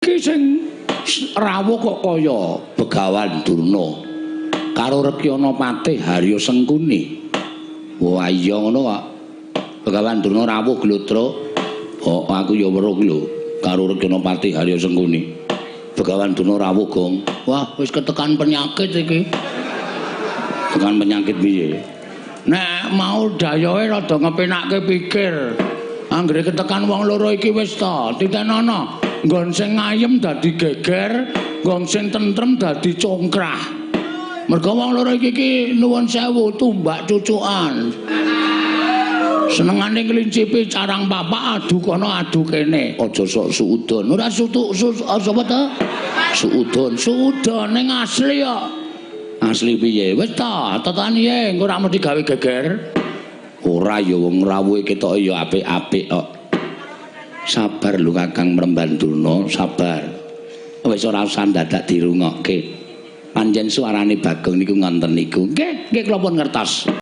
Iki sing rawuh kok kaya Begawan Durna karo Rekyana Patih Harya Sengkuni. Wah iya ngono kok. Begawan Durna rawuh glodrok. Oh aku ya weruh lho karo Rekyana Patih Harya Sengkuni. Begawan Durna rawuh gong. Wah wis ketekan penyakit iki. Tekan penyakit piye? Nek mau dayohe rada ngepenakke pikir. Anggere ketekan wong loro iki wis ta, titenono. Nggon sing ngayem dadi geger, nggon sing tentrem dadi congkrah. Mergo wong loro iki ki nuwun sewu tumbak cucukan. Senengane nglincipi carang papak adu kono adu kene. Aja sok suudon. Ora sutuk sapa ta? Suudon, suudon ning asli kok. Asli piye? Wis ta, tetani ye engko ora mesti gawe geger. Ora ya wong rawuhe ketoke ya apik-apik kok. Sabar lho Kakang Mremban Durna, sabar. Wis ora usah dadak dirungokke. Pancen suarane Bagong niku ngonten niku. Nggih, nggih kula pun ngertos.